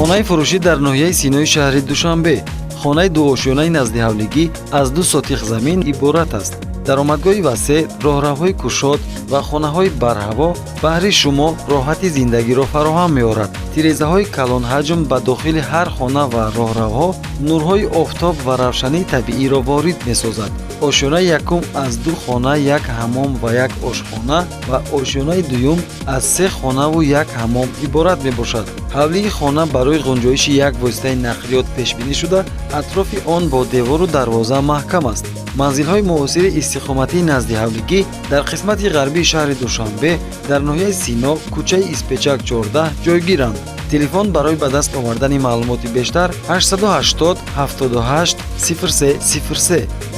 Хонаи фурӯшӣ дар ноҳияи Синои шаҳри Душанбе. Хонаи дуошёнаи наздиҳавлигӣ аз 2 сотих замин иборат аст. Даромадгоҳи васеъ, роҳравҳои кушод ва хонаҳои барҳаво баҳри шумо роҳати зиндагиро фароҳам меорад. Тирезаҳои калонҳаҷм ба дохили ҳар хона ва роҳравҳо нурҳои офтоб ва равшании табииро ворид месозад. Ошёнаи якум аз ду хона, як ҳаммом ва як ошхона ва ошёнаи дуюм аз се хонаву як ҳаммом иборат мебошад. Ҳавлии хона барои ғунҷоиши як воситаи нақлиёт пешбинӣ шуда, атрофи он бо девору дарвоза маҳкам аст. Манзилҳои муосири истиқоматии наздиҳавлигӣ дар қисмати ғарбии шаҳри Душанбе, дар ноҳияи Сино, кӯчаи Испечак, 14 ҷойгиранд. Телефон барои ба даст овардани маълумоти бештар: 880 78 03 03.